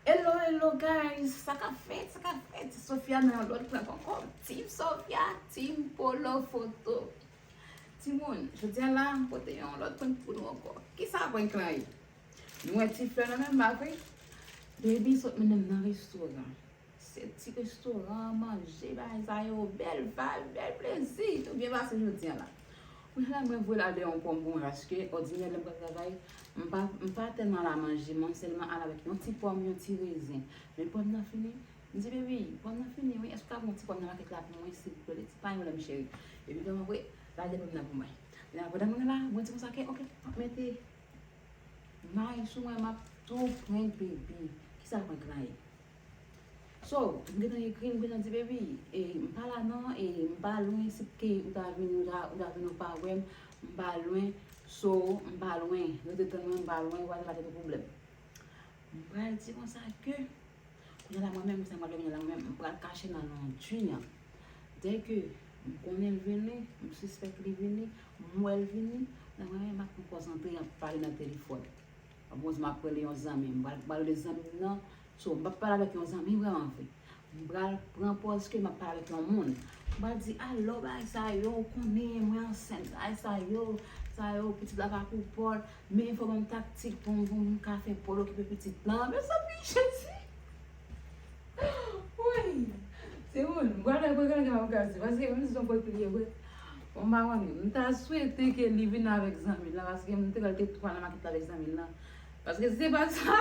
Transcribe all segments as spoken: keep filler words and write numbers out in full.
Hello, hello guys, sa k ap fèt, sa k ap fèt? Sofia nan yon lòt prank ankò. Team Sofia, Team Polo Foto. Timoun, jodi a la, m pote yon lòt prank pou nou ankò. Kisa prank lan ye? Nou wè ti flè nan men m, pa vre? Baby sot mennen m nan restoran. Se ti restoran, manje, bagay sa yo, bèl vibe, bèl plezi. Nou byen pase jodi a la. Kounye a la, mwen voye l al deyò yon pòm pou mwen, paske òdinè lè m pral travay, m pa, m pa tèlman al a manje, mwen sèlman al avèk yon ti pòm, yon ti rezen. Men pòm nan fini, m di, "Baby, pòm nan fini, wi. Èske w ka pran yon ti pòm nan makèt la pou mwen, silvouplè?" Li di, "Pa yon pwoblèm, cheri." Epi, kòman vre, l al de pòm nan pou mwen. Lè, pandan mwen la, mwen di konsa ke, "Ok, m ap mete may sou mwen, m ap tou prank baby." Kisa prank lan ye? So, m gentan ekri, m gentan di, "Baby, e, m pa la non, e, m pa lwen, si ke ou ta vini, ou ta, ou ta vini, ou pa wè m, m pa lwen, so, m pa lwen, rete tann mwen, m pa lwen, ou pa te pa te pwoblèm." M pral di konsa ke, kounye a la, mwen menm, sa m pral fè kounye a la, mwen menm, m pral kache nan londri an. Dèke m konnen l vini, m sispèk li vini, m wè l vini, la mwen menm, m ap pran pòz antre, m ap pale nan telefòn. Bon, m ap rele yon zanmi m. M pral, m pral rele zanmi m nan. So, m p ap pale avèk yon zanmi vrèman vre. M pral pran pòz ke m ap pale avèk yon moun. M pral di, "Alo, bagay sa yo, ou konnen, mwen ansent, bagay sa yo, sa yo, pitit la pa pou Pòl, men fò ban m taktik pou m, pou m ka fè Pòl okipe pitit lan." Mezanmi, Jezi! Woy! Timoun, m pral wè prank lan ki m ap kase. Paske menm si se yon prank li ye vre, bon, m pa konnen. M ta swete ke li vin avèk zanmi l lan, paske m te kwè l te tou al nan makèt la avèk zanmi l lan. Paske si se pa sa,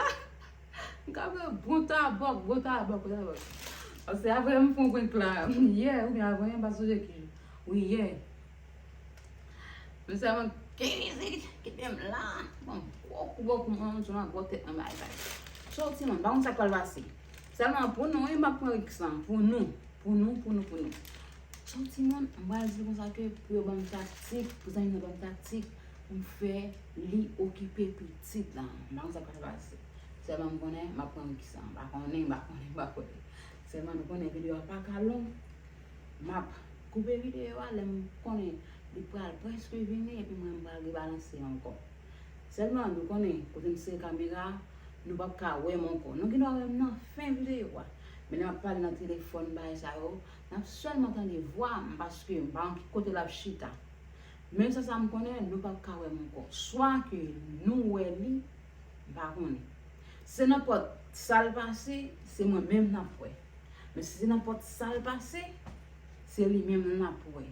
m ka pran bon tabòk, bon tabòk, bon tabòk. Paske apre m fè yon prank la, yè, oubyen avan yè, m pa sonje ki jou. Wi, yè. Men sèlman, kenbe isit, kite m la. Bon, gwo kou, gwo kou, mwen, mwen, mwen, gwo tèt nan bagay sa yo. So, timoun, pa konn sa k pral pase. Sèlman pou nou, wi, m ap pran risk lan. Pou nou, pou nou, pou nou, pou nou. So, timoun, m pral di konsa ke pou yo ban m taktik, pou zanmi m nan ban m taktik, pou m fè li okipe pitit lan. M pa konn sa k pral pase. Sèlman m konnen, m ap pran risk lan. M pa konnen, m pa konnen, m pa konnen. Sèlman nou konnen videyo a pa ka long. M ap koupe videyo a lè m konnen li pral prèske vini, epi mwen m pral rebalanse ankò. Sèlman nou konnen kote m sere kamera a, nou p ap ka wè m ankò. Nou gendwa wè m nan fen videyo a. Men lè m ap pale nan telefòn, bagay sa yo, n ap sèlman tande vwa m, paske m pa konn ki kote l ap chita. Men se sa m konnen, nou p ap ka wè m ankò. Swa ke nou wè li, m pa konnen. Se nan pòt sa l pase, se mwen menm n ap wè. Men si se nan pòt sa l pase, se li menm n ap wè.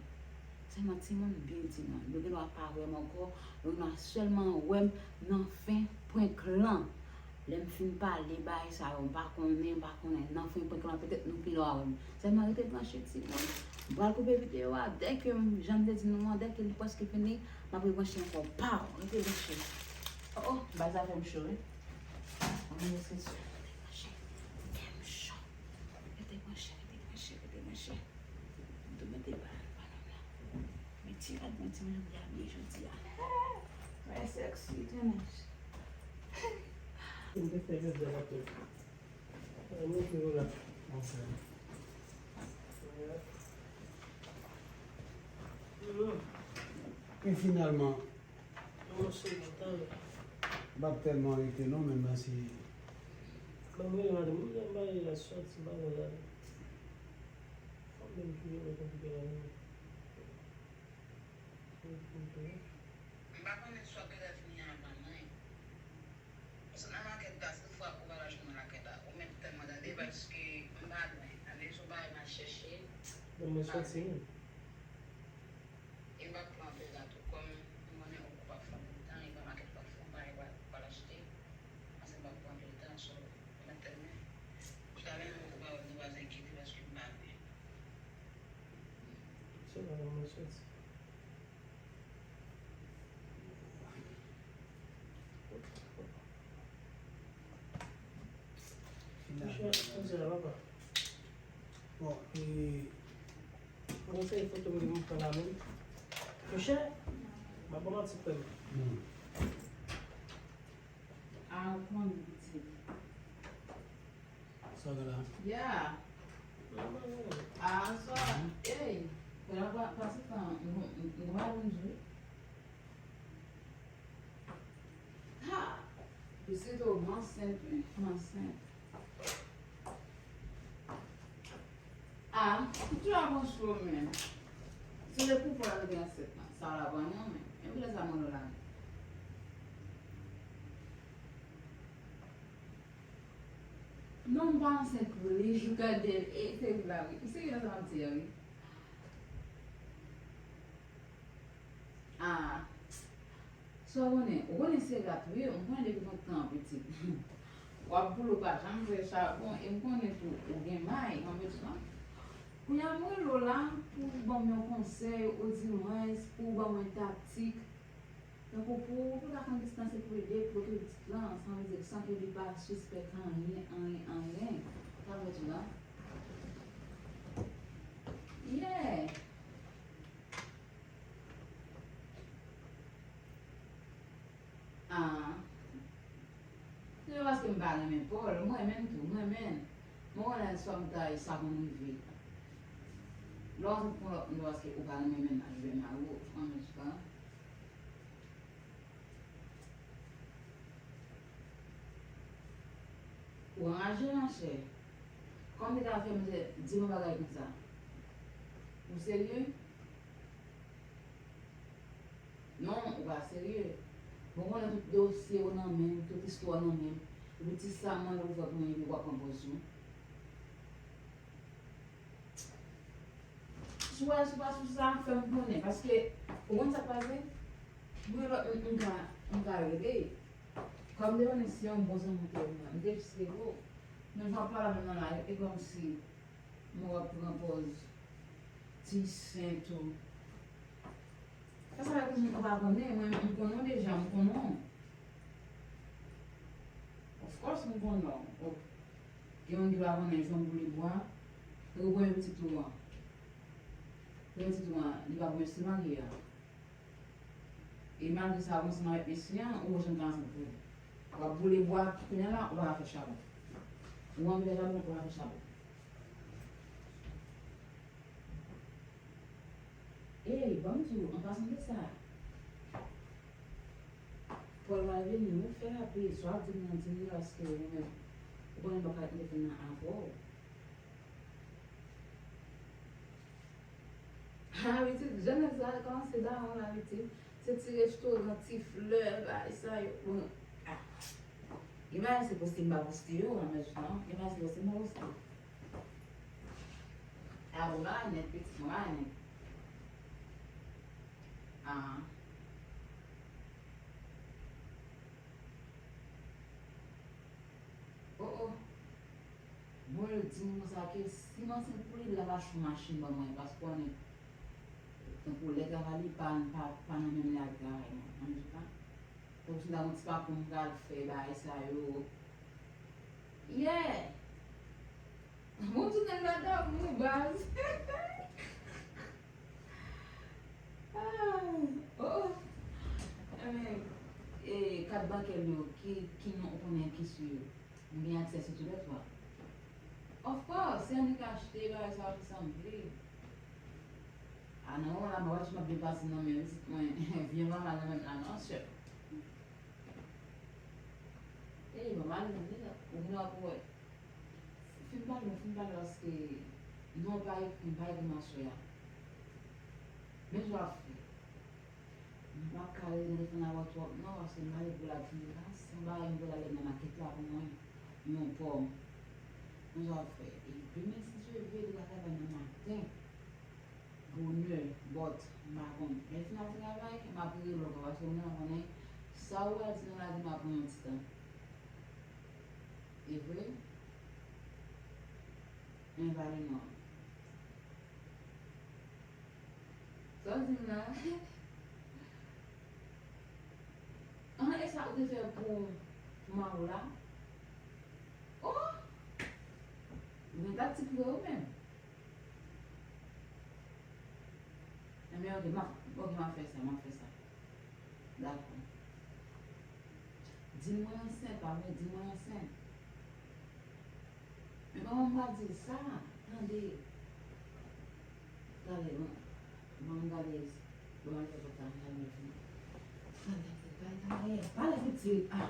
Sèlman timoun, byen timoun, nou gendwa pa wè m ankò, nou gendwa sèlman wè m nan fen prank lan. Lè m fin pale bagay sa yo, m pa konnen, m pa konnen, nan fen prank lan, petèt nou gendwa wè m. Sèlman rete branche timoun. M pral koupe videyo a, dèke m, jan m te di nou an, dèke li prèske fini, m ap rebranche ankò. Pow! Rete branche. Oh, oh, bagay sa fè m cho, wi. Mwen, se sou. Rete branche. Fè m cho. Rete branche, rete branche, rete branche. M tou mete pa, pa nan la. Men ti rad mwen, ti mwen, jodi a, byen jodi a. Mwen sexy, tennaj. M te fè jodi a la tou. Mwen ki yo la. E finalman, m ap tèlman rete non, men mwen se. Ban m rele madanm, m ba li la sòti, m pa konn sa. Fò m menm ki rele konpike la menm. M pa konnen si w ap gentan fini avan mwen. Paske nan makèt la, si toutfwa ou pa ka jwenn mwen lakay la, ou mèt tèlman tande, paske m pa lwen. Ale sou bagay m al chèche. Ban mwen sòti, non. E m p ap pran anpil tan tou, kòm m konnen ou p ap fè anpil tan, e pa makèt w ap fè, yon bagay w al, w al achte. Paske m p ap pran anpil tan, so, ou mèt tèlman. Talè, ou pa wè m, nou pa enkyete, paske m pa lwen. Se la, ban mwen sòti. Bon, e. Mwen se foto m gen m pran la menm. Monchè, m ap ba w manti frè m. Hmm. Ah, ou konn pitit. Sa w gen la? Yeah. Ah, sa, ey, fè la pa, pase tan, m, m, m, m, m, m, m, m, m, Ha! Sitou m ansent wi, m ansent. Ah, ou toujou ap pran cho menm. Se de pou pran gen ansent lan. Sa w la pran non men. E pou lè sa mwen la. Non, m pa ansent pou li. Gade l, e se vla wi. M serye nan sa m ap di a wi. Ah. Sa w konnen, ou konnen se rat wi, m konnen depi lontan pitit. W ap boule ou pa janm fè chabon, e m konnen tou ou gen may, konprann sa? Kounye a m rele w la pou w ban m yon konsèy, odimwens pou w ban m yon taktik. Tankou pou, pou w ta konn distanse tou le de kote pitit lan, sa vle di san ke li pa sispèk anyen, anyen, anyen. Sa vle di la. Yeah. Ah. Se pa paske m pa renmen Paul, m renmen l tou, m renmen l. Mwen konnen sometimes sa konn rive. Lè w antre pou lòt moun paske ou pa renmen mennaj oubyen mari w, an menm tan. Ou anraje, monchè. Kòm li ta fè m di m yon bagay konsa. Ou serye? Non, ou pa serye. Bon, konnen tout dosye w nan men m, tout istwa w nan men m. Epi ti sa mwen lè ou fè pou mwen, epi w ap pran pòz ou. Si w wè sou pa sou sa, fè m konnen. Paske, ou konn sa k pase? Mwen, lòt, m, m ka, m ka rele. Kòm m te konnen se yon bon zanmi w te ye, m te jis rele w. Men jan w ap pale avè m nan la, e kòmsi mwen w ap pran pòz ti sen tou. Sa, sa fè pou moun ou pa konnen, mwen, m konnen w deja, m konnen w. Of course, m konnen w. Gen moun ki pa konnen Jan boule bwa. Ou premye pitit ou an. Premye pitit ou an, li pa premye se marye a. E malgre sa, ou ansanm avèk mesye an, ou pa janm ka ansanm pou li. W ap boule bwa, kounye a la, ou pa ka fè chabon. Ou anvi fè chabon, ou pa ka fè chabon. Ey, ban m di w, an pasan de sa, Paul pral vini, ou fè rapid, swa di m nan, di m li, paske ou menm, ou konnen m pa ka ret nan telefòn nan avè w. Ha, pitit, jan nèg sa kòmanse dawon la, pitit. Se ti restoran, ti flè, bagay sa yo. Bon, ah. Gen bagay se poste m pa poste yo, an menm tan. Gen bagay se poste m pa poste. Ah, bon, bagay nèt, pitit, bon, bagay nèt. Ah. Oh, oh. Bon, yo di m konsa ke si m ansent pou li, l ap achte yon machin ban mwen, paske w konnen, tankou lè travay li pa, pa, pa nan menm lè ak travay mwen, an menm tan. Tankou si m ta gen yon ti pakou m pral fè bagay sa yo. Yeah! Bon, tout nèg la damou, baz. Ah, oh, oh. Enben, e, kat bankè l yo, ki, ki non ou konnen ki sou yo? M gen aksè sou toulètwa. Of course, se annik achte bagay sa yo ki sanble. A nan moman la, m pa wè si m ap depase nan men pitit mwen, vye manman nan men m la, non, sè. Ey, manman li menm, li la, ou vin ap wè. Fin pale, fin pale, paske non pa ekri, m pa ekri m aswè a. Men sa w ap fè. M pa ka rete nan telefòn avè w twòp non, paske m pa gen pou l ap vini la. Si m pa gen pou l ale nan makèt la pou mwen, yon pòm. Men sa w ap fè. E demen, si Dye vle, li ka travay nan maten. Bonè, but, m pa konn. Lè l fin al travay, m ap rele w ankò, paske mwen konnen sa ou pral di nan lavi m ap pran yon ti tan. E vre? Men pale non. Sa w di m la? An, e sa ou te fè pou, pou mari w la? Oh! Ou gen taktik vre ou menm. Enben, ok, m ap, ok, m ap fè sa, m ap fè sa. Dakò. Di l mwen ansent, pa vre, di l mwen ansent. Men kòman m pral di l sa? Tande. Talè, bon, bon, m gade, bon, m al fè pòt la, m gade lè fini. Tande, pale, pale, pale pitit, ah.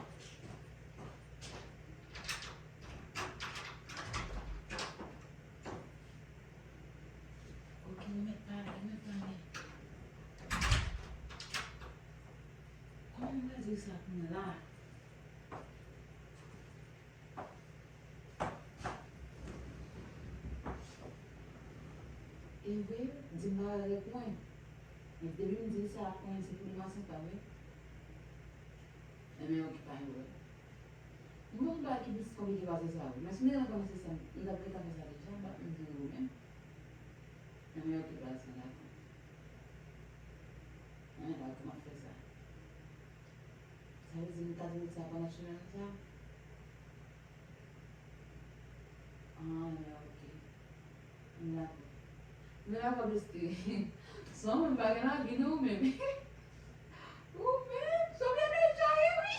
Mwen di sa pou mwen la. E vre, di m pa rèk mwen. Depi m di sa ak mwen, se pou li masanpa, wi. Enben, oke, pa gen pwoblèm. M konn bagay ki plis konplike pase sa, wi. Men si m te gentan konnen se sa, m t ap gentan fè sa deja, m pa t menm di nou menm. Enben, oke, baz, mwen dakò. Mwen dakò, m ap fè sa. Sa vle di m ka di nou sa pandan semèn sa? Ah, enben, oke. M dakò. M dakò, paske se yon moun pa gen lavi, non, ou menm. Ou menm, se w byen enjoye, wi.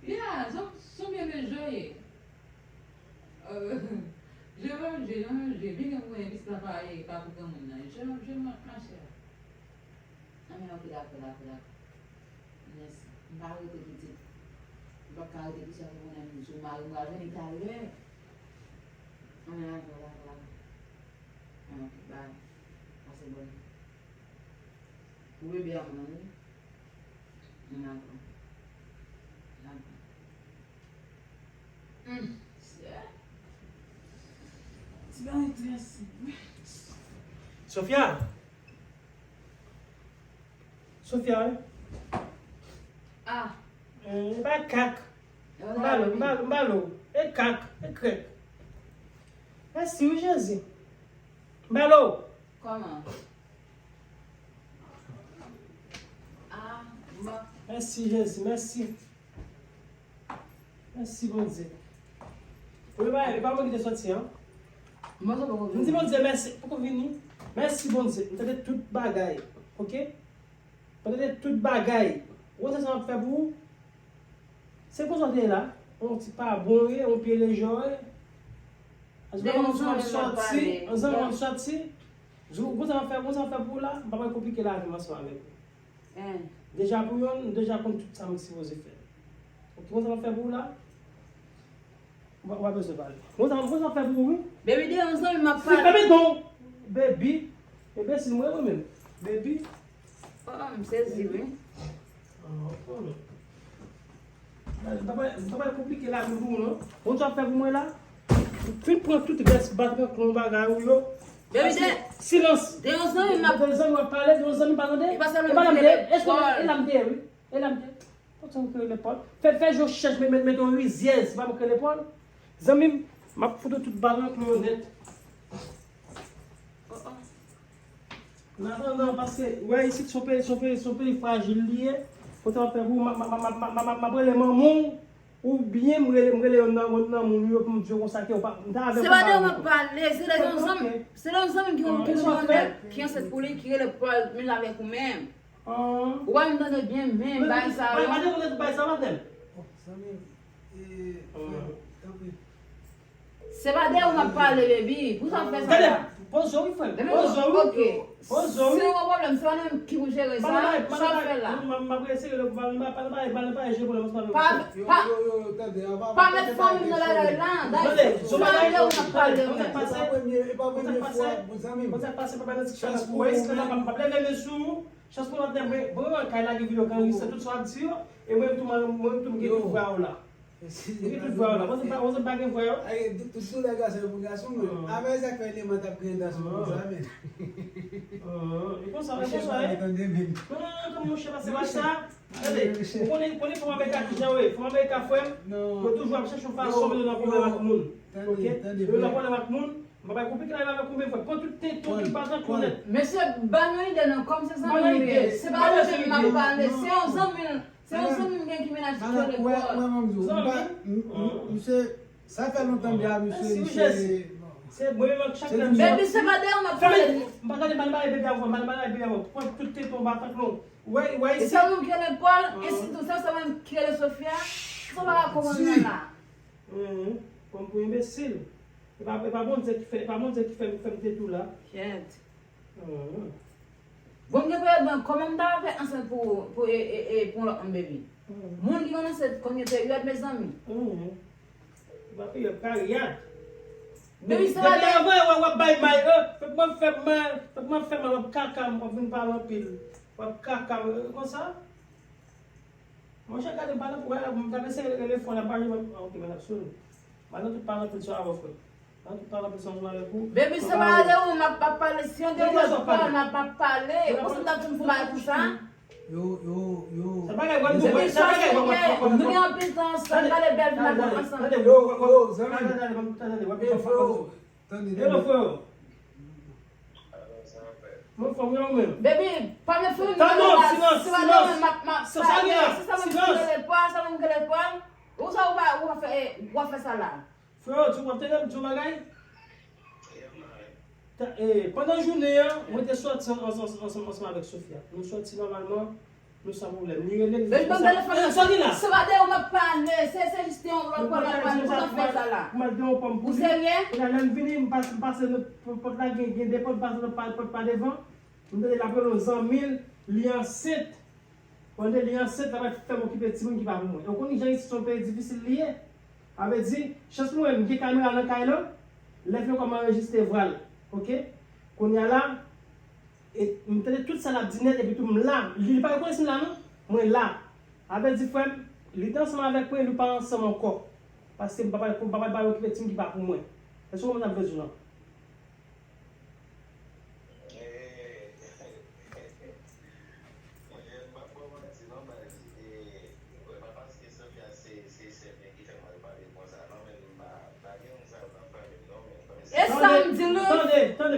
Yeah, se w, se w byen enjoye. Euh, je vais jouer, je vais jouer. Byen gen mwen, bis la pa, pa pou granmoun nan. Je, je, ma, ma chère. Anben, oke, dakò, dakò, dakò. Mèsi. M pa rete pitit. M p ap ka rete pitit pou konnen m sou mari m pral vini talè. Anben, dakò, dakò, dakò. Anben, oke, bye. Pase bòn. Pou bebe a mwen, wi. Anben, dakò. Dakò. Hmm, Seyè. Ti bagay trè senp. Sofia! Sofia, wi. Ah. Eh, e pa kak. M pale w, m pale w, m pale w. E kak, e krèk. Mèsi, wi, Jezi. M pale w. Kòman? Ah, bon. Mèsi, Jezi, mèsi. Mèsi, Bondye. Ou pa, e pa mwen ki te soti, an. Mwen, sa poko vini. M di Bondye mèsi, poko vini. Mèsi, Bondye. M tande tout bagay, oke? M tande tout bagay. Ou konn sa m ap fè pou ou? Se konsa w te ye la. Yon ti pa bon, wi, yon pye lejè, wi. Paske mwen, mwen sòti, yon zanmi m sòti. Ou konn sa m ap fè, ou konn sa m ap fè pou ou la? M pa pral konplike lavi m ansanm avèk ou. Deja pou yonn, m deja konn tout sa m sipoze fè. Ou konn sa m ap fè pou ou la? Ou pa, ou pa bezwen pale. Ou konn sa, ou konn sa m ap fè pou ou, wi? Baby, de yon zanmi m ap pale. Baby, non. Baby. Enbesil mwen, wi, menm. Baby. Oh, oh, m sezi, wi. Ah, oh. M pa, m pa pral konplike lavi m pou ou, non. Ou konn sa w ap fè pou mwen la? Ou fin pran tout rès batman klon bagay ou yo. Baby, de silans. De yon zanmi m ap, de yon zanmi w ap pale, de yon zanmi pa tande. E pa sèlman m ki rele Pòl. E la m te ye, wi. E la m te ye. Konsa m ki rele Pòl. Fè, fè je w chèch, met, met, met yon rizyèz. Se pa mwen ki rele Pòl. Zanmi m, m ap fout ou tout batman klon yo nèt. Oh, oh. Nan, nan, nan, paske, wè, isit se yon peyi, se yon peyi, se yon peyi frajil li ye. Kote m ap fè pou ou, m ap, m ap, m ap rele manman w, oubyen m rele, m rele youn nan, youn nan moun yo pou m di yo konsa ke ou pa, m ta avè w. Se pa de ou m ap pale, se de yon zanmi, se de yon zanmi ki, ki, ki ansent pou li, ki rele Pòl, menm jan avèk ou menm. Ou pa menm tande byen, men bagay sa yo. Pa, pa dekonnen tout bagay sa, madanm. Bon, zanmi m, e, frè m, tanpri. Se pa de ou m ap pale, baby. Pou sa w fè sa la? Tande, poze w, wi, frè m. Poze w, wi. Ok. Poze w, wi. Si nou gen pwoblèm, se pa nou menm ki pou jere sa. Sa w ap fè la? M ap eseye le gouvenman, pa, pa, pa, pa jere pwoblèm, pa, pa, pa mèt fanmi m nan bagay la. Tande, si w pa de ou m ap pale, ou menm. Se pa premye, e pa premye fwa, bon, zanmi m. Konn sa k pase, papa nan ti chans pou ou, m ap leve men sou ou. Chans pou nou ap mwen, mwen, mwen, kay la gen videyo k anrejistre tout sa w ap di yo, e mwen tou, mwen, mwen tou, m gen tout vwa yo la. M gen tout vwa yo la. Mwen, mwen, mwen pa gen vwa yo. Tout doulè gason yo pou gason, men. Avè sa k fè Lema t ap griyen dan sou konsa, men. E konsa, e konsa, e. Non, non, non, non, monchè, pa se pa sa. Tande, ou konnen, konnen fanm Amerika kijan yo ye. Fanm Amerika, frè m, yo toujou ap chèche yon fason pou yo nan pwoblèm ak moun. Ok? Yo nan pwoblèm ak moun. M pa bay konplike lavi avèk ou, men frè, pran tout tenten w, tout batman klon nèt. Mesye, ban nou ide non, kòm se zanmi m ye. Se pa nou menm m ap pale, se yon zanmi, se yon zanmi m gen ki mennaj ki rele Pòl. Zanmi? Misye, sa fè lontan m di a misye, misye. Se mwen menm ak chak lè. Baby, se pa de ou m ap pale. M pa gade mal bagay baby avè w, mal bagay baby avè w. Pran tout tenten w, batman klon. Wè, wè isi. E se ou menm ki rele Pòl, e sitou se ou menm ki rele Sofia. Sa w pa ka konprann mwen la. Pran m pou enbesil. E pa, e pa Bondye ki fè, e pa Bondye ki fè m, fè m te tou la. Kyèt. Bon, m gen peryòd mwen, kòman m ta fè ansent pou, pou, e, e, e, pou yon lòt moun, baby? Moun ki konn ansent konn gen peryòd, mezanmi. E pa peryòd, karyad. Baby, sa va. Depi avan, w ap bay may, e, fèk mwen fè mal, fèk mwen fè mal, w ap kaka m, w ap vin pale anpil. W ap kaka konsa? Monchè, gade, m pa nan, wè, m ta eseye rele fò la, pa jwenn, ok, men l ap sone. Madan tout pa nan pil sou avè w, frè. Madan tout pa nan pil sou avè w. Baby, se pa de ou m ap, ap pale, si yon de ou m ap pale, m ap, ap pale. Ou konn sa m ta di m fou bagay konsa? Yo, yo, yo. Sa bagay wè m tou, wè, sa bagay wè m, wè m, wè m, wè m. Nou gen anpil tan ansanm, gade bèl vi n ap fè ansanm. Yo, yo, zanmi. Tande, tande, tande, tande, wè m, wè m, wè m. Tande, tande. Yo, frè. Mwen fòm nan ou menm. Baby, pa met fou nan la. Silans, silans. Se pa mwen m ap pale. Se sa mwen ki rele Paul, se sa mwen ki rele Paul. Ou sa ou pa, ou pa fè, ou pa fè sa la. Frè, ou konn tande m di yon bagay? Ta- eh, pandan jounen an, mwen te sòti an- an- ansanm ansanm avèk Sofia. Nou sòti nòmalman, nou san pwoblèm. Li rele m. Men ban m telefòn nan. Sa ki la? Se pa de ou m ap pale, se, se jis te yon lòt pòt m ap pale, pou sa fè sa la. Ou serye? Kounye a lè m vini, m pas- m pase nan pòt la, gen, gen de pòt, m pase nan pa- pòt pa devan. M tande l ap rele yon zanmi l, li ansent. Pandan li ansent, l ap fè m okipe timoun ki pa pou mwen. Ou konnen jan isit se yon peyi difisil li ye. Sa vle di, chans pou mwen, m gen kamera nan kay lan. Lè fè kòm anrejistre vwa l. Oke? Kounye a la, e, m tande tout sa l ap di nèt, epi tou m la. Li, li pa rekonèt si m la, non. Mwen la. Sa vle di, frè m, li te ansanm avèk mwen, nou pa ansanm ankò. Paske m pa pral, m pa pral okipe timoun ki pa pou mwen. Èske w konprann sa m vle di w lan? E sa m di nou,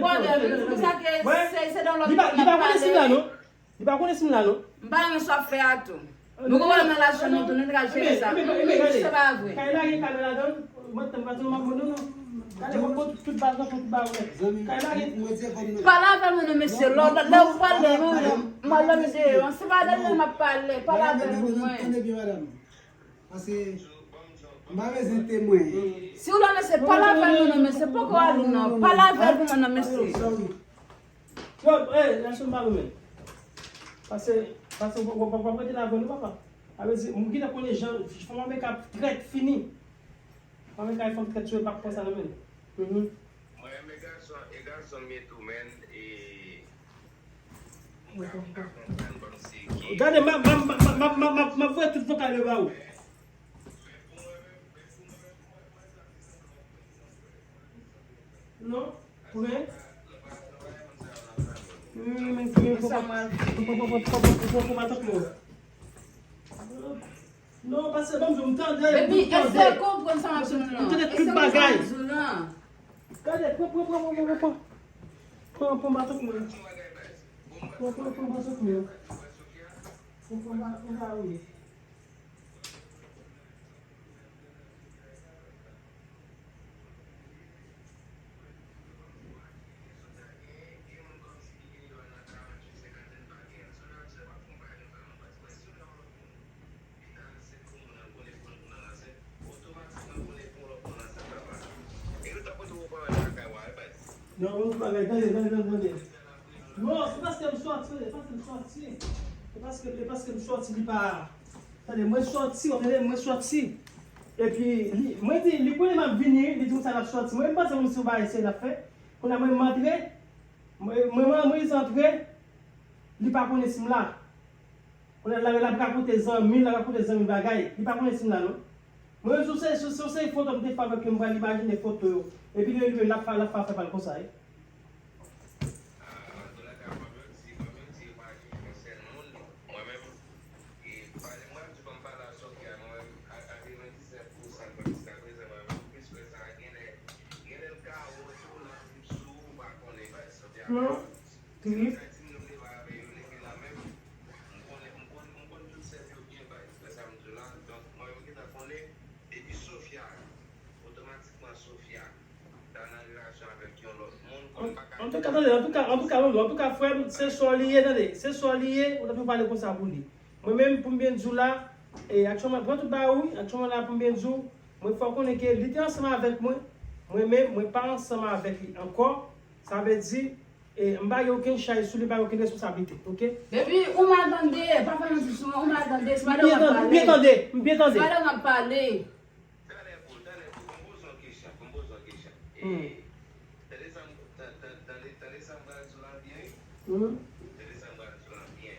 brother, nou di konsa ke se, se nan lòt moun n ap pale. Li pa konnen si m la, non. M pa renmen sa w ap fè a tou. Nou gen pwoblèm nan lajan nou tou, nou te ka jere sa. Se pa vre. Kay la gen kamera ladan l, mwen tann pa ti mwen non non. Gade, mwen pran tout, tout baz nan, tout baz nèt. Kay la gen. Pale avè mwen non, mesye. Lè, lè, lè ou pale, mwen, mwen lòm deyò. Se pa de mwen m ap pale. Pale avè mwen. Tande byen, madanm. Paske m pa bezwen temwen. Si w la, mesye, pale avè mwen non, mesye. Poko ale non. Pale avè mwen non, mesye. Yo, eh, Nelson, pa goumen. Pase, pase, w, w, w, w ap rete la avè nou, papa. Sa vle di, m gentan konnen jan, fanm Amerik ap trèt fini. Fanm Amerik ap fè trèt sou yo, pa pran sa nan men l. Mhm. Mwen renmen gason, e gason m ye tou, men, e, m ka, m ka konprann kòmsi ki. Gade, m ap, m ap, m ap voye tout vokal yo ba ou. Non, prè. Non, paske ban m di w, m tande, m tande. Epi, èske w konprann sa m ap di w lan? M tande tout bagay. Gade, pran, pran, pran. Pran, pran baton pou mwen. Pran, pran, pran baton pou mwen. Pran, pran, pran, pran, pran. Non, bon, bagay, tande, tande, tande, tande. Non, se paske m sòti, se paske m sòti. Se paske, se paske m sòti, li pa. Tande, mwen sòti, w tande, mwen sòti. Epi, li, mwen di, li konnen m ap vini, li di konsa l ap sòti. Mwen, m panse kòmsi yon bagay serye l ap fè. Kounye a, mwen, m antre, mwen, mwen, mwen, mwen antre, li pa konnen si m la. Kounye a, l ap, l ap rakonte zanmi l, l ap rakonte zanmi l bagay. Li pa konnen si m la, non. Mwen, sou se, sou, sou se foto m te fè avèk yo, m pral imajine foto yo. Epi, li, li, l ap fè, l ap fè, fè pa l konsa, wi. Non. Trip. Antouka, tande, antouka, antouka, Lolo, antouka, frè m, se sè w li ye, tande. Se sè w li ye, ou t ap pale konsa pou li. Mwen menm, pou m byen di w la, e, aktyèlman, pran tout bagay ou, wi, aktyèlman la, pou m byen di w, mwen fè w konnen ke li te ansanm avèk mwen, mwen menm, mwen pa ansanm avèk li ankò. Sa vle di, e, m pa gen okenn chay sou li, m pa gen okenn responsablite, oke? Baby, ou mal tande, pa fè manti sou mwen, ou mal tande, se pa de ou m ap pale. M byen tande, m byen tande. Se pa de ou m ap pale. Talè pou, talè pou, ban m poze w kesyon, ban m poze w kesyon. E, tande sa m, tan- tan- tande, tande sa m pral di w lan byen, wi. Tande sa m pral di w lan byen.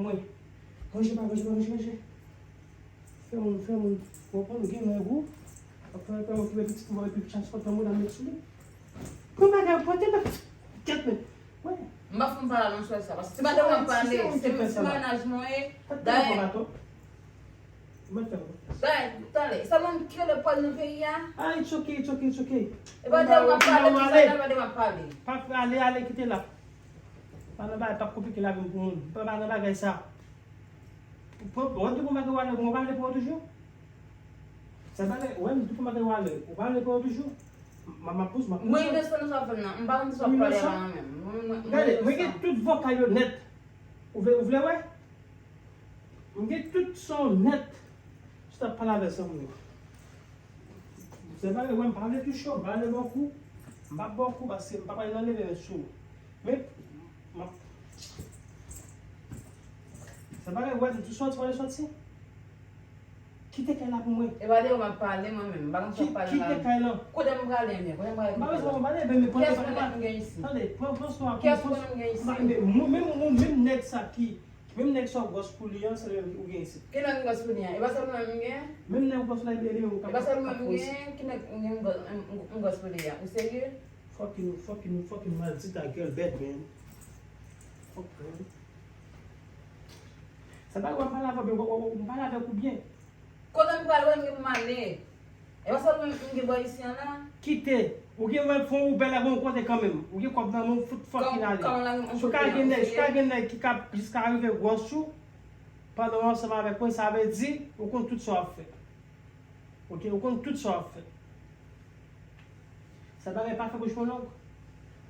pou mwen. Ranje pa, ranje pa, ranje, ranje. Fè moun, fè moun. Ou konprann, gen lè gou. Ap fè, fè moun ki vle pitit pou vòlè pi chans kòb nan mouda met sou li. Pran bagay, pran tèt, tèt men. Wè. M pa fè m pale nan sou sa. Paske se pa de mwen ap pale. Se, se mennaj mwen ye. Dayè. Mwen fè mwen. Dayè, talè. Sa mwen ki rele pòl nan peyi a? Ah, it's okay, it's okay, it's okay. E pa de mwen ap pale, tout sa, e pa de mwen ap pale. Pa ale, ale, kite la. Pa nan bagay, pa konplike lavi m pou moun. Pa, pa nan bagay sa. Ou pran, ou te pran bagay w ale, ou pa ale pran toujou? Sa bagay, wè, m te pran bagay w ale, ou pa ale pran toujou? M, m ap poze, m ap poze. Mwen, respè nan sa w fè m nan. M pa konn sa w ap pale la menm. Mwen, mwen, mwen gen tout vokal yo nèt. Ou vle, ou vle wè? M gen tout son nèt. Jis ap pale avè zanmi yo. Se pa vre, m pa vle touche w, m pa vle ba w kou. M p ap ba w kou paske m pa pral nan leve men sou ou. Men, m ap. Se pa vre, wè, m tou sòti, wè, sòti. Kite kay la pou mwen. E pa de ou m ap pale, mwen menm. M pa konn sa w ap pale la. Kite kay lan. Kote m prale, men? Kote m prale? M pa bezwen w pale, men, men, kiyès ou konnen m gen isi? Tande, pran, pran swa. Kiyès ou konnen m gen isi? Men, men, men, men nèg sa ki Menm nèg sa w gwòs pou li an, se li menm ou gen isit. Ki nèg m gwòs pou li an? E pa sèl mwen menm m gen? Menm nèg ou gwòs la, e li menm ou ka. E pa sèl mwen menm m gen? Ki nèg m gen m gwòs, m, m, m gwòs pou li an? Ou serye? Fucking, fucking, fucking maldita girl, bad man. Fuck, man. Sa pa wè m pale avè w byen, w, w, w, m pale avèk ou byen. Kote m pral wè m gen pou m ale? E pa sèl mwen m gen bò isi an la? Kite. Ou gen wè fon ou bèl avè yon kote kanmenm. Ou gen kòb nan men w, fout fòk vin ale. Si w ka gen nèg, si w ka gen nèg ki ka jiska rive gwòs ou, pandan w ansanm avèk mwen, sa vle di, ou konn tout sa w ap fè. Oke, ou konn tout sa w ap fè. Sa bagay pa fè bouch mwen long.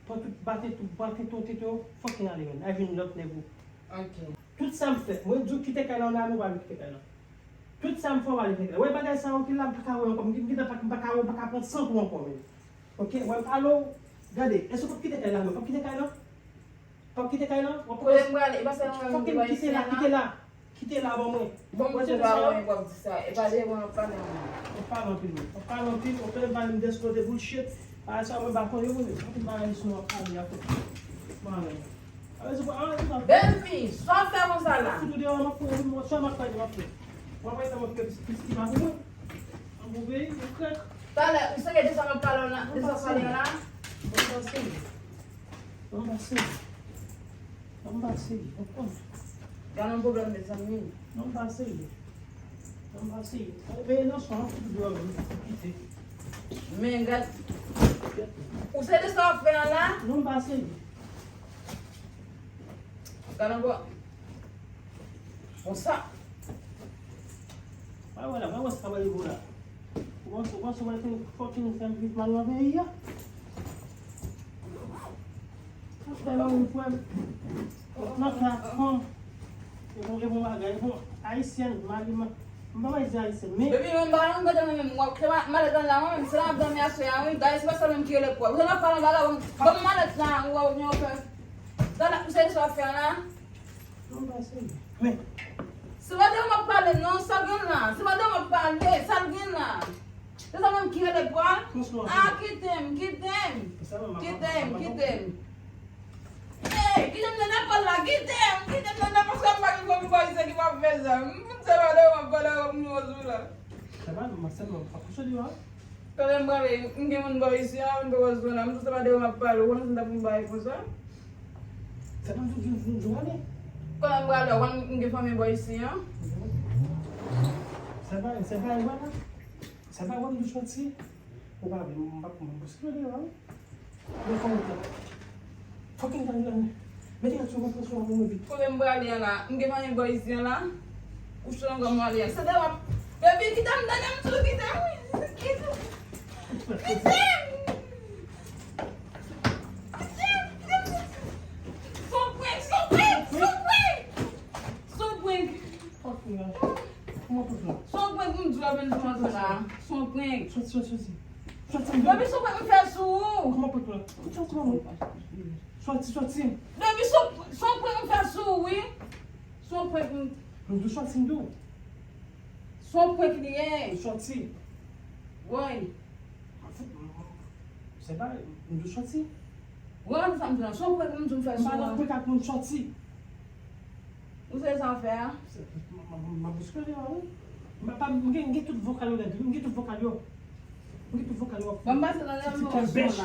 Pran tout, bate tout, bate tout tete w, fòk vin ale menm. Al jwenn lòt nèg ou. Oke. Tout sa m fè, mwen di w kite kay la, ou nan, ou pa vle kite kay la. Tout sa m fè, ou pa vle kite kay la. Wè bagay sa yo ki la, m pa ka wè ankò, m gentan pa, m pa ka wè, m pa ka pran sant ou ankò menm. Oke, wè m pale w, gade, èske w p ap kite kay la menm? P ap kite kay la? P ap kite kay la? W ap kite kay la? Fòk kite la, kite la. Kite la ban mwen. Bon, mwen se pa wè w ap di sa. E pa de mwen w ap pale non. W ap pale anpil wi. W ap pale anpil, w ap pale m de sou de bullshit. Bagay sa mwen pa konnen wi. Anpil bagay sou w ap pale a fè. Mwen menm. Bagay sou pa, ah, se pa. Bèlmi, sa w fè konsa la? Fout ou deyò, m ap fè, mwen, sa m ap fè, m ap fè. Mwen pa fè m ap fè pis, pis ki pa pou mwen. An bon peyi, mwen krèk. Talè, ou serye de sa m ap pale la, de sa w ap pale la? Mwen pa serye. Mwen pa serye. Mwen pa serye. Ou konn. Gade yon pwoblèm, mezanmi. Mwen pa serye. Mwen pa serye. Veye nan son an, fout dwòl, kite. Men gad. Ou se de sa w ap fè an la? Mwen pa serye. Gade yon pwoblèm. Konsa. Mwen wè la, mwen wè sa mwen rive la. Ou panse, ou panse mwen te fucking fè m viv mal nan peyi a? Tèlman wi frè m. Nan fè ak fanm. E bon, e bon bagay. E bon, ayisyèn, mari m. M pa wè di ayisyèn, men. Epi mwen m pa nan gade mwen menm. W ap fè ma- malèt lan la, mwen menm. Se la m ap dòmi aswè a, wi. Dayè, se pa sa menm ki rele pwòp. Ou nan pale bagay, bon, bon, malèt la, ou wè, ou gen yon pè. Sa la, se sa w ap fè la? Non, m pa serye. Men. Se pa de ou m ap pale, non, sa l gen la. Se pa de ou m ap pale, sa l gen la. Se sa menm ki rele pwòp? Franchman, ah, kite m, kite m. Kite m, kite m. Ey, kite m nan nèpòt la, kite m, kite m nan nèpòt, paske m pa gen fanmi bò isi ki p ap fè sa. M se pa de ou m ap pale avèk nou ozou la. Sa va, m ap sèlman ap kouche deyò a. Kote m prale, m gen moun bò isi a, m pa wè zòn la. M di w se pa de ou m ap pale, ou konnen si m t ap yon bagay konsa. Sa pa vin vin vin ale. Kote m prale, ou konnen m gen fanmi bò isi a. Sa pa, sa pa, wè la. Sa pa wè m di w soti. Ou pa vle, m pa pou mwen boustre deyò a, wi. Men fò m te. Fucking gang gang. Mete yon sou mwen, sou mwen, mwen vit. Kote m prale an la? M gen manyen bò isi an la. Ou chonn gòm prale an. Se de w ap. Baby, kite m, tande m tou, kite m. Kite m. Kite m. Kite m, kite m. Son prank, son prank, son prank. Son prank. Fucking gang. Kòman pou fè? Son prank, m di w apèn kòmanse la. Son prank. Soti, soti, soti. Soti, m. Baby, son prank m fè sou ou. Kòman pou fè? Soti, maman. Soti, soti. Baby, son, son prank m fè sou ou, wi. Son prank m. M di w soti, m di w. Son prank li ye. Soti. Woy. Se pa, m di w soti. Woy, sa m di w la. Son prank m di w m fè sou ou. M pa nan prank ak moun, soti. Ou se sa w fè a? M ap boustre deyò a, wi. M pa, m gen, m gen tout vokal yo nèt, m gen tout vokal yo. M gen tout vokal yo. Ban m pase nan ti kèl bèch.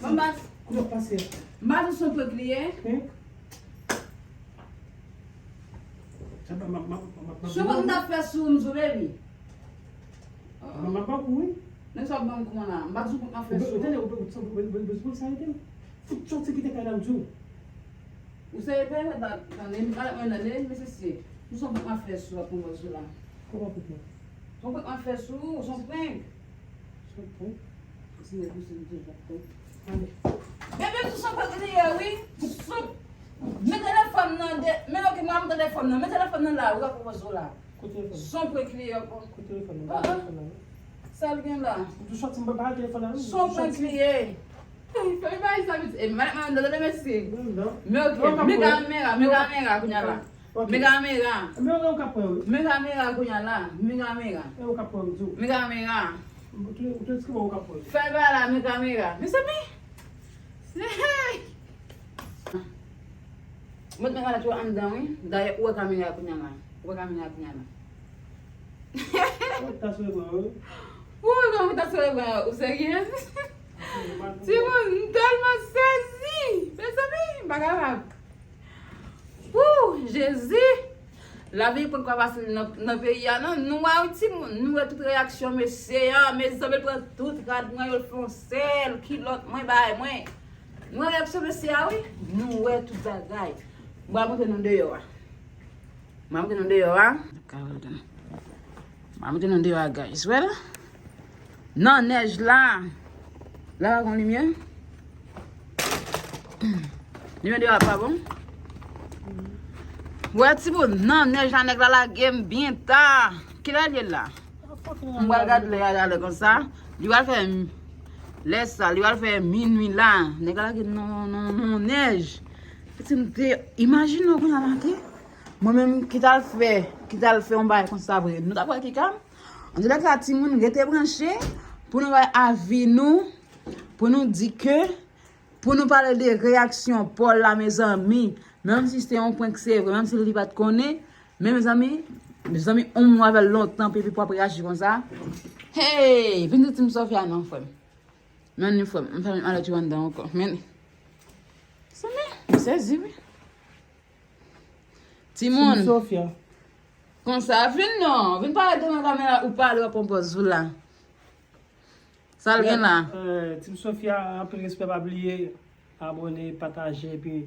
Ban m pase. Kote w pase? M pa di w se yon prank li ye. Hein? Sa m, m, m, m, m, m, sou mwen m t ap fè sou m, sou baby. M, m, m, m, wi. Men sa w ban m kouman la? M pa di w prank m ap fè sou ou. Tande, ou, ou, ou, ou, ou, ou, ou, sa ede m. Fout soti kite kay la, m di w. Ou se ede, tande, m pale mwen tande, mesye, se nou se prank m ap fè sou ak konpòz ou la. Kòman pou fè? Se yon prank m ap fè sou ou, se yon prank. Se yon prank? Si nèg ou se nou se prank. Ale. Bebe, m di se yon prank li ye, wi. Sou, men telefòn nan de, men ok, mwen ap telefòn nan, men telefòn nan la, wi, ak konpòz ou la. Kote telefòn? Se yon prank li ye, ankò. Kote telefòn nan? Ah, ah. Kote telefòn nan? Sa l gen la? M di w soti, m pa bay telefòn nan, wi. Se yon prank li ye. Fè m bay sa, pitit. E, men, men, men, men, mèsi. Men ok, men kamera, men kamera, kounye a la. Men kamera. Men ou ka pran, wi. Men kamera, kounye a la. Men kamera. E ou ka pran, m di w. Men kamera. Ou te, ou te di ki bò ou ka pran. Fè l bay la, men kamera. Mezanmi. Hey! Mwen te mete anndan, wi. Dayè, ou wè kamera kounye a la. Ou wè kamera kounye a la. Ou ta sou ekran, wi. Ou wè kamera ta sou ekran, ou serye? Timoun, m tèlman sezi. Mezanmi, m pa kapab. Wou, Jezi. Lavi poko fasil nan, nan peyi a, non. Nou wè, wi, timoun. Nou wè tout reyaksyon mesye a. Mezanmi, l pran tout rad mwen yo, l fè yon sèl kilòt mwen bay mwen. Nou wè reyaksyon mesye a, wi. Nou wè tout bagay. M pral montre nou deyò a. M pral montre nou deyò a. M pral montre nou deyò a, guys. Wè la? Nan nèj la. La pa gon limyè? Limyè deyò a pa bon? Wè, timoun, nan nèj la, nèg la lage m byen ta. Kilè l ye la? M pral gad lè a talè konsa. Li pral fè m-, lè sa, li pral fè minui la. Nèg la lage m nan, nan, nan nèj. Pitit, m te imajine w kounye a maten. Mwen menm ki t al fè, ki t al fè yon bagay konsa vre. Nou t ap wè ki ka. Antoulèka, timoun, rete branche pou nou bay avi nou, pou nou di ke, pou nou pale de reyaksyon Paul la, mezanmi. Menm si se te yon prank, se vre, menm si li pa t konnen. Men, mezanmi, mezanmi, yon moun avè l lontan, epi pou ap reyaji konsa. Hey, vin di Team Sophia non, frè m. Men ni frè m, m fè malè tou anndan ankò. Men, mezanmi, m sezi, wi. Timoun. Team Sophia. Konsa, vin non. Vin pale devan kamera, ou pale, w ap pran pòz ou la. Sa l gen la? Eh, Team Sophia, anpil respè, pa bliye abòne, pataje, epi,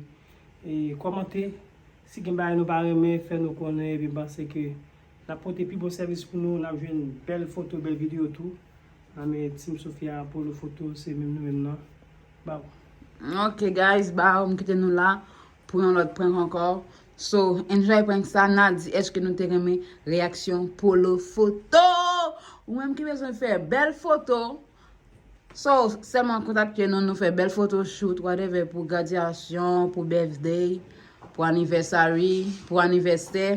e, kòmante. Si gen bagay nou pa renmen, fè nou konnen, epi m panse ke n ap pote pi bon sèvis pou nou, n ap jwenn bèl foto, bèl videyo tou. Anben, Team Sophia, Polo Foto, se menm nou menm nan. Baw. Ok guys, ba m kite nou la pou yon lòt prank ankò. So, enjoy prank sa. N a di, èske nou te renmen reyaksyon Polo Foto? Ou menm ki bezwen fè bèl foto, so, sèlman kontakte nou, nou fè bèl foto shoot, whatever, pou gradyasyon, pou birthday, pou anniversary, pou anivèsè.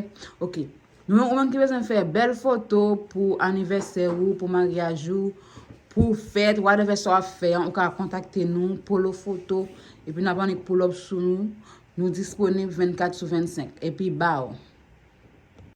Ok. Nou, ou menm ki bezwen fè bèl foto pou anivèsè ou, pou maryaj ou, pou fèt, whatever sa w ap fè an, ou ka kontakte nou, Polo Foto. Epi n ap annik pull up sou nou. Nou disponib vennkat sou vennsenk. Epi, baw.